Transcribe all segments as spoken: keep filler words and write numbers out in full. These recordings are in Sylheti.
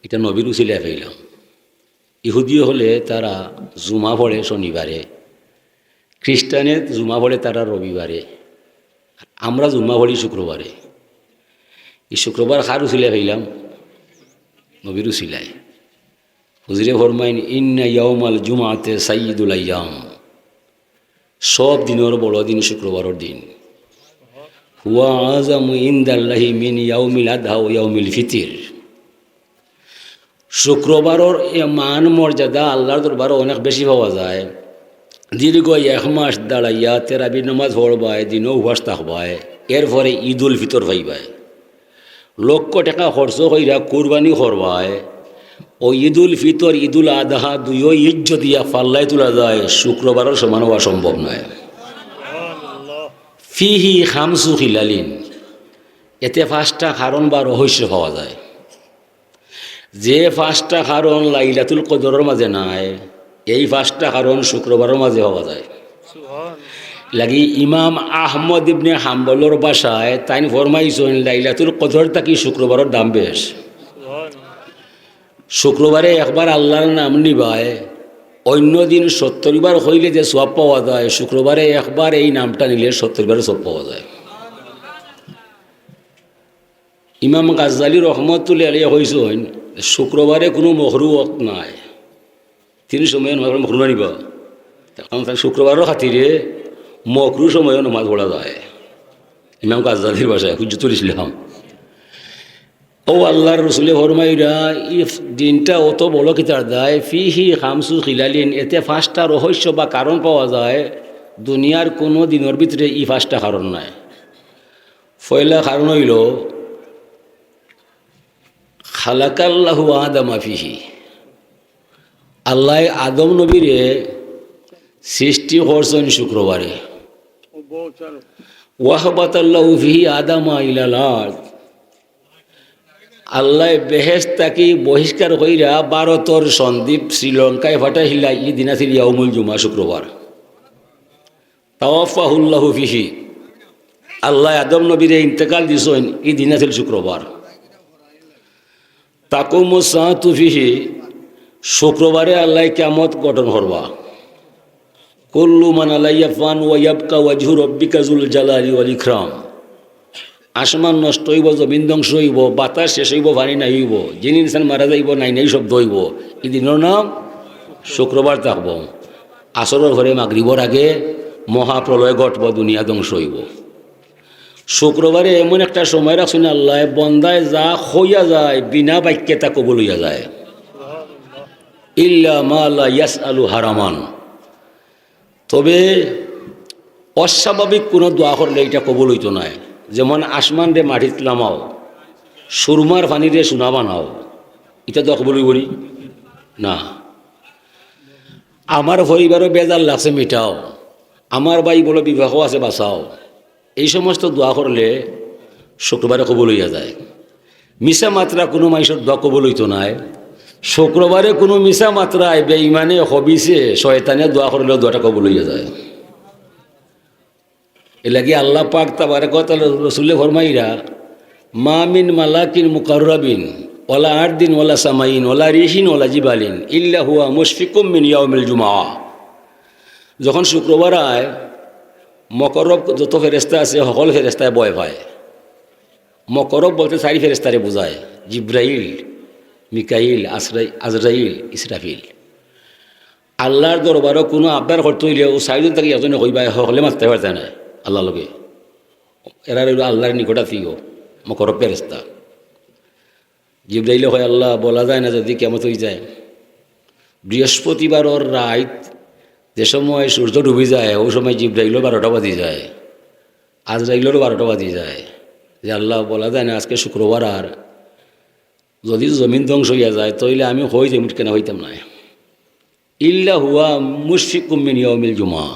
ইটা নবীর উসিলায় পাইলাম। ইহুদি অকলে তারা জুমা পড়ে শনিবারে, খ্রিস্টানে জুমা পড়ে তারা রবিবারে, আমরা জুমা পড়ি শুক্রবারে। ই শুক্রবার কার উসিলায় পাইলাম? নবীর উসিলায়। হুজুরে ফরমাইন, "ইন্না ইয়াউমাল জুমআতে সাইয়্যিদুল আইয়াম।" সব দিনর বড় দিন শুক্রবারর দিন। "হুয়া আ'জামু ইনদাল্লাহি মিন ইয়াউমিল আদহা ওয়া ইয়াউমিল ফিতির।" শুক্রবারর এ মান মর্যাদা আল্লাহর দরবারো অনেক বেশি পাওয়া যায়। দীর্ঘ এক মাস দাঁড়াইয়া তেরাবির নামাজ পড়বায়, দিনও উপাস থাকবায়, এরপরে ঈদুল ফিতর পাইবায়। লক্ষ টেকা খরচ কইরা কুরবানি করবায়, অউ ঈদুল ফিতর, ঈদুল আদহা দুইও ঈদ যদি এক পাল্লায় তুলা যায়, শুক্রবারর সমান অওয়া সম্ভব নায়। ফিহি খামসু খিলালিন, এতে পাঁচটা কারণ বা রহস্য পাওয়া যায়। যে পাঁচটা কারণ লাইলাতুল কদরর মাঝে নাই, এই পাঁচটা কারণ শুক্রবারর মাঝে পাওয়া যায়। লাগি ইমাম আহমদ ইবনে হাম্বলর ভাষায় তাইন ফরমাইছইন, লাইলাতুল কদর থাকি শুক্রবারর দাম বেশ। শুক্রবারে একবার আল্লাহর নাম নিবায়, অন্য দিন সত্তর বার কইলে যে সওয়াব পাওয়া যায়, শুক্রবারে একবার এই নামটা নিলে সত্তর বারও সওয়াব পাওয়া যায়। ইমাম গাজ্জালী রহমতুল্লাহি আলাইহি কইছইন, শুক্রবারে কুনু মকরু ওয়াক্ত নাই। তিন সময়ও নামাজ পড়া মকরু না নি বা? কারণ তাইন শুক্রবারর খাতিরে মকরু সময়ও নামাজ পড়া যায়। ইমাম গাজ্জালীর ভাষায়, হুজ্জতুল ইসলাম। অউ আল্লাহর রসুলে ফরমাইরা, ই দিনটা অত বড় কিতার দায়, ফিহি খামসু খিলালিন, এতে পাঁচটা রহস্য বা কারণ পাওয়া যায়, দুনিয়ার কুনু দিনর ভিতরে ই পাঁচটা কারণ নাই। পয়লা কারণ অইলো, খালাকাল্লাহু আদামা ফিহি, আল্লায় আদম নবীরে সৃষ্টি করছইন শুক্রবারে। ওয়াহবাতাল্লাহু ফিহি আদামা ইলাল আরদ, আল্লায় বেহেশত থাকি বহিষ্কার কইরা ভারতর সন্দ্বীপ শ্রীলঙ্কায় পাঠাইলা, ই দিন আছিল ইয়াউমুল জুমা, শুক্রবার। তাওয়াফাহুল্লাহু ফিহি, আল্লায় আদম নবীরে ইন্তেকাল দিছইন, ই দিন আছিল শুক্রবার। তাকুমু সাআতু ফিহি, শুক্রবারে আল্লায় কিয়ামত গঠন করবা। কুল্লু মান আলাইহা ফান ওয়া ইয়াবকা ওয়াজহু রাব্বিকা যুল জালালি ওয়াল ইকরাম। আসমান নষ্ট অইবো, জমিন ধ্বংস অইবো, বাতাস শেষ অইবো, পানি নাই অইবো, জিন ইনসান মারা যাইবো, নাই নাই শব্দ অইবো। ই দিনর নাম শুক্রবার থাকবো। আসরর পরে মাগরিবর আগে মহাপ্রলয় ঘটবো, দুনিয়া ধ্বংস অইবো। শুক্রবারে এমন একটা সময় রাখছইন আল্লায়, বন্দায় যা কইয়া যায়, বিনা বাক্যে তা কবুল অইয়া যায়। ইল্লা মা লা ইয়াসআলু হারামান। তবে অস্বাভাবিক কুনু দোয়া করলে ইটা কবুল অইতো নায়। যেমন আসমানরে মাটিত লামাও, সুরমার পানিরে সোনা বানাও, ইটা দোয়া কবুল অইবো নি? না। আমার পরিবারো বেজার লাগছে, মিটাও। আমার ভাই বড় বিপদো আছে, বাঁচাও। এই সমস্ত দোয়া করলে শুক্রবারে কবুল অইয়া যায়। মিছা মাতরা কুনু মানষর দোয়া কবুল অইতো নায়। শুক্রবারে কুনু মিছা মাতরায়, বেইমানে, খবিসে, শয়তানে দোয়া করলেও দোয়াটা কবুল অইয়া যায়। এরলাগি আল্লাহ পাক তাবারাকা ওয়া তাআলা রসুলে ফরমাইরা, "মা মিন মালাকিন মুকাররাবিন ওয়ালা আরদিন ওয়ালা সামাইন ওয়ালা রিহিন ওয়ালা জিবালিন ইল্লা হুয়া মুশফিকুম মিন ইয়াউমিল জুমআ।" যখন শুক্রবার আয়, মকরব যত ফেরেশতা আছে, হকল ফেরেশতায় ভয় পায়। মকরব বলতে চাইর ফেরেশতারে বুঝায়, জিব্রাইল, মিকাইল, আসরাই-, আজরাইল, ইসরাফিল। আল্লাহর দরবারো কুনু আবদার করতে অইলে অউ চাইরজন থাকি একজনে কইবা, হকলে মাততে পারতা নায় আল্লাহর লগে। এরা অইলো আল্লাহর নিকটাত্মীয়, মকরব ফেরেশতা। জিব্রাইলে কয়, "আল্লাহ, বলা যায় না যদি কিয়ামত অইযায়।" বৃহস্পতিবারর রাইত যে সময় সূর্য ডুবি যায়, অউ সময় জিব্রাইলর বারোটা বাজি যায়, আজরাইলরও বারোটা বাজি যায়। যে, "আল্লাহ, বলা যায় না, আজকে শুক্রবার, আর যদি জমিন ধ্বংস অইয়া যায়, তাইলে আমি কই যাইমু, ঠিকানা পাইতাম নায়।" ইল্লা হুয়া মুশফিকুম মিন ইয়াউমিল জুমআ।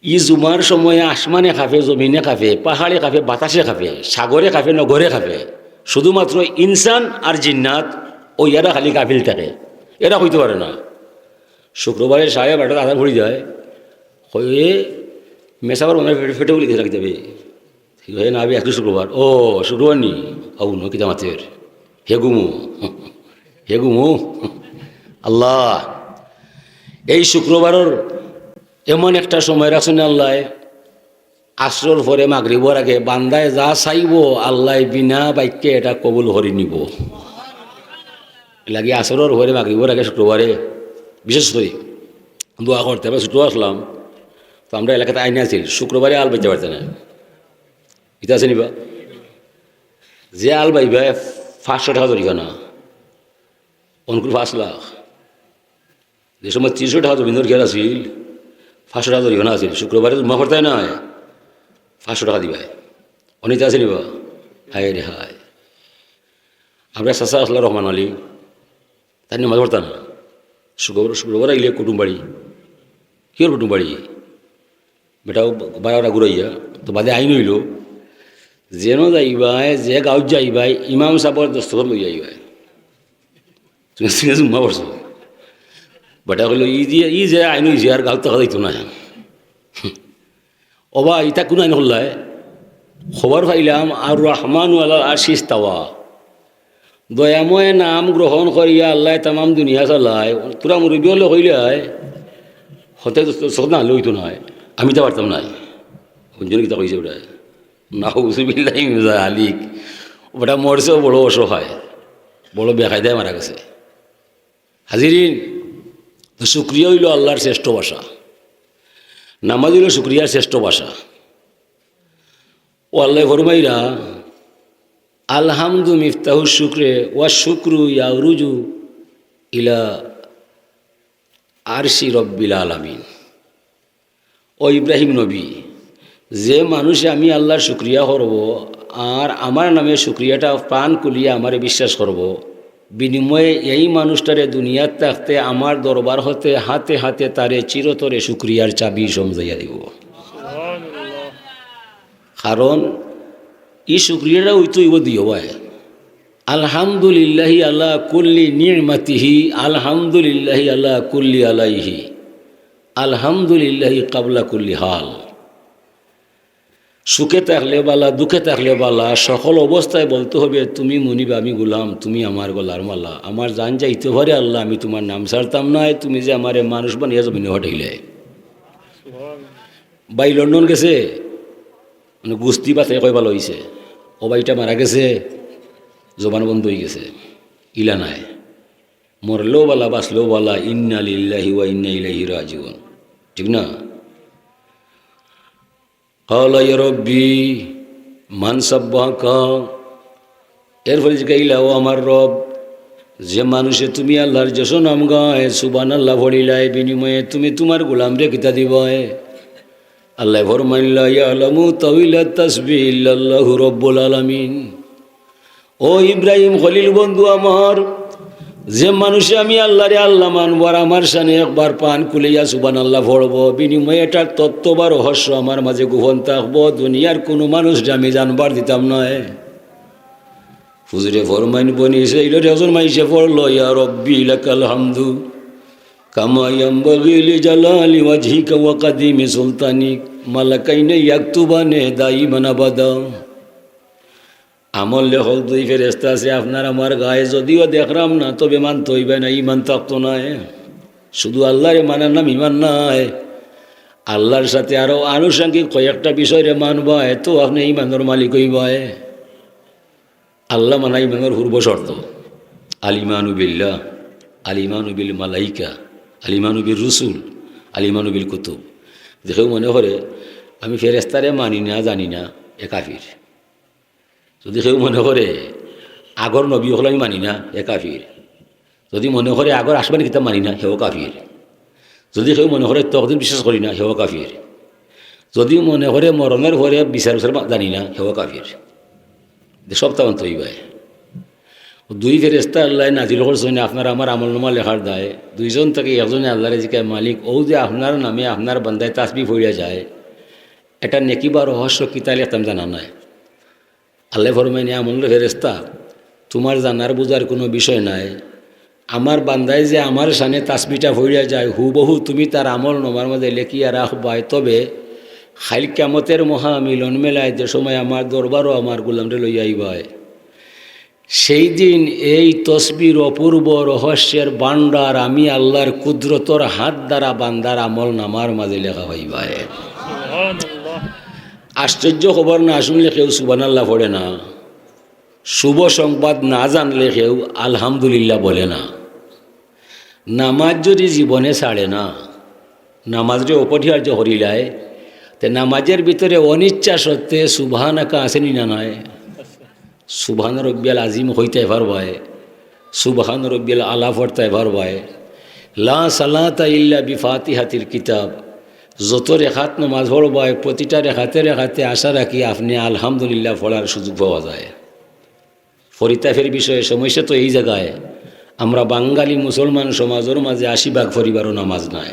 ই জুমার সময় আসমানে কাঁপে, জমিনে কাঁপে, পাহাড়ে কাঁপে, বাতাসে কাঁপে, সাগরে কাঁপে, নগরে কাঁপে। শুধুমাত্র ইনসান আর জিন্নাত, অউ এরা খালি গাফিল থাকে, এরা কইতে পারে না। শুক্রবারে সাড়ে বারোটাত আজান পড়ি যায়, কয়, "মেসাবার মনে হয় ফেটে, ফেটে গুলি খেয়ে রাখতে হবে।" হে না, আমি একটু শুক্রবার। "ও, শুক্রবার নি? আউ ন, কিতা মাতের?" হে ঘুমু, হে ঘুমু। আল্লাহ, এই শুক্রবারর এমন একটা সময় রাখছইন আল্লায়, আসরর পরে মাগরিবর আগে বান্দায় যা চাইবো, আল্লায় বিনা বাক্যে এটা কবুল করি নিবো। এরলাগি আসরর পরে মাগরিবর আগে শুক্রবারে বিশেষ করি দোয়া করতে। আমরা ছোট আছলাম, তো আমরা এলাকাত আইন আছিল, শুক্রবারে আল বাইতে পারতে না। ইতা আছে নি বা? যে আল বাইবায় পাঁচশো টেকা জরিমানা, অনকুর পাঁচ লাখ। যে সময় তিনশো টেকা জমিনর খেয়াল আছিল, পাঁচশো টেকা জরিমানা আছিল, শুক্রবারে জুম্মা পড়তায় নায়, পাঁচশো টেকা দিবায়। অনিতা আছে নি বা? হায় রে হায়। আমরা চাচা আছলা রহমান আলী, তাইন নামাজ পড়তা না। শুক্রবার, শুক্রবার আইলে কুটুমবাড়ি। কিওর কুটুমবাড়ি? বেটা বারো ঘুরাইয়া, তো বাদে আইন অইলো, যেনো যাইবায়, যে গাঁওত যাইবায়, ইমাম সাবর দস্তখত লইয়া আইবায়। তুমি, তুমি জুম্মা পড়ছো। বেটা কইলো, "ই যে, ই যে আইন অইছে, আর গাঁওত থাকা যাইতো না।" ওবা, ইতা কুন আইন করলায়? খবর পাইলাম, "আর রহমানু আলাল আরশি ইস্তাওয়া।" দয়াময় নাম গ্রহণ করিয়া আল্লায় তামাম দুনিয়া চালায়। তোরা মুরব্বি অকলে কইলায়, হতে তো সব না লইতো নায়, আমি তো পারতাম নায়। কোনজনে কিতা কইছে ওটা? নাউজুবিল্লাহি মিন জালিক। ওটা মরছেও বড় অসহায়, বড় বেকায়দায় মারা গেছে। হাজিরিন, তো শুকরিয়া অইলো আল্লার শ্রেষ্ঠ ভাষা, নামাজ অইলো শুকরিয়ার শ্রেষ্ঠ ভাষা। ও আল্লায় ফরমাইরা, "আলহামদু মিফতাহু শুকরে ওয়া শুকরু ইয়াউরুজু ইলা আরশি রব্বিল আলামিন।" ও ইব্রাহিম নবী, যে মানুষে আমি আল্লার শুকরিয়া করবো আর আমার নামে শুকরিয়াটা প্রাণ খুলিয়া আমারে বিশ্বাস করবো, বিনিময়ে এই মানুষটারে দুনিয়াত থাকতে আমার দরবার হতে হাতে হাতে তারে চিরতরে শুকরিয়ার চাবি সমঝাইয়া দিব। কারণ ই শুকরিয়াটা অইতো অইবো দুইওবায়। আলহামদুলিল্লাহি আলা কুল্লি নি'মাতিহি, আলহামদুলিল্লাহি আলা কুল্লি আলাইহি, আলহামদুলিল্লাহি কাবলা কুল্লি হাল। সুখে থাকলে বালা, দুঃখে থাকলে বালা, সকল অবস্থায় বলতে হবে, "তুমি মুনিব, আমি গোলাম, তুমি আমার গলার মালা। আমার জান যাইতে পারে আল্লাহ, আমি তোমার নাম ছাড়তাম নায়, তুমি যে আমারে মানুষ বানিয়া জমিনে পাঠাইলে।" ভাই লন্ডন গেছে, মানে গুস্তি বাতে কয় ভালা অইছে, ও ভাইটা মারা গেছে, জবান বন্ধ অইগেছে, ইলা নায়। মরলেও বালা, বাঁচলেও বালা, ইন্না লিল্লাহি ওয়া ইন্না ইলাইহি রাজিউন, ঠিক না? ক্বালা ইয়া রাব্বি মান সাব্বাহাকা। এরপরে জিকাইলা, "ও আমার রব, যে মানুষে তুমি আল্লার যশ নাম গায়, সুবহানাল্লাহ পড়িলায়, বিনিময়ে তুমি তোমার গোলামরে কিতা দিবায়?" আল্লায় ফরমাইলা, "ইয়ালামু তাউইলা তাসবিহ ইল্লাল্লাহু রাব্বুল আলামিন।" ও ইব্রাহিম খলিল বন্ধু আমার, যে মানুষে আমি আল্লারে আল্লাহ মানবো আর আমার শানে একবার প্রাণ খুলিয়া সুবহানাল্লাহ পড়বো, বিনিময়ে এটার তত্ত্ব বা রহস্য আমার মাঝে গোপন থাকবো, দুনিয়ার কুনু মানুষরে আমি জানবার দিতাম নায়। হুজুরে ফরমাইন, বনি ইসরাইলর একজন মাইনষে পড়লো, "ইয়া রব্বি লাকাল হামদু কামা ইয়ানবাগি লিজালালি ওয়াজহিকা ওয়া কাদিমি সুলতানিক, মালাকাইনে ইয়াকতুবানে দাইমান আবাদা।" আমল লেখক দুই ফেরেশতা আছে আপনার আমার গায়ে, যদিও দেখরাম না, তবে মানতে অইবো না, ইমান থাকতো নায়। শুধু আল্লারে মানার নাম ইমান নায়, আল্লার সাথে আরো আনুষঙ্গিক কয়েকটা বিষয়রে মানবায়, তো আপনে ইমানর মালিক অইবায়। আল্লা মানা ইমানর পূর্ব শর্ত, আল ইমানু বিল্লাহ, আল ইমানু বিল মালাইকা, আল ইমানু বিল রুসুল, আল ইমানু বিল কুতুব। যে কেউ মনে করে, "আমি ফেরেশতারে মানি না, জানি না", এ কাফির। যদি কেউ মনে করে, "আগর নবী অকল আমি মানি না", এ কাফির। যদি মনে করে, "আগর আসমানি কিতাব মানি না", হেও কাফির। যদি কেউ মনে করে, "তকদির বিশ্বাস করি না", হেও কাফির। যদি মনে করে, "মরণর পরে বিচার বিচার মা-, জানি না", হেও কাফির। যে সব তামান তো অইবায়। ও দুই ফেরেশতা আল্লায় নাজিল করছইন আপনার আমার আমলনামা লেখার দায়। দুইজন থাকি একজনে আল্লারে জিকায়, "মালিক, অউ যে আপনার নামে আপনার বান্দায় তাসবিহ পড়িয়া যায়, এটা নেকি বা রহস্য কিতা লেখতাম জানা নাই।" আল্লায় ফরমাইন, "এ আমলর ফেরেশতা, তুমার জানার বুঝার কুনু বিষয় নাই। আমার বান্দায় যে আমার শানে তাসবিহটা পড়িয়া যায়, হুবহু তুমি তার আমলনামার মাঝে লেখিয়া রাখবায়। তবে কাইল কিয়ামতর মহা মিলন মেলায় যে সময় আমার দরবারো আমার গোলামরে লইয়া আইবায়, সেই দিন এই তসবির অপূর্ব রহস্যের ভান্ডার আমি আল্লাহর কুদরতর হাত দ্বারা বান্দার আমল নামার মাঝে লেখা পাইবায়। আশ্চর্য খবর, না শুনলে কেউ সুবহানাল্লাহ পড়ে না, শুভ সংবাদ না জানলে কেউ আলহামদুলিল্লাহ বলে না। নামাজ যদি জীবনে ছাড়ে না, নামাজরে অপরিহার্য করিলায়, তে নামাজের ভিতরে অনিচ্ছা সত্ত্বে সুবহানাকা আছেনি না নাই? সুবহান রব্বিয়াল আজিম কইতায় পারবায়, সুবহান রব্বিয়াল আলা পড়তায় পারবায়। লা সালাতা ইল্লা বিফাতিহাতিল কিতাব। যত রেখাত নামাজ পড়বায়, প্রতিটা রেখাতে রেখাতে আশা রাখি আপনে আলহামদুলিল্লাহ পড়ার সুযোগ পাওয়া যায়। পরিতাপের বিষয়ে সমস্যা তো এই জায়গায়, আমরা বাঙালি মুসলমান সমাজর মাঝে আশি ভাগ পরিবারও নামাজ নাই।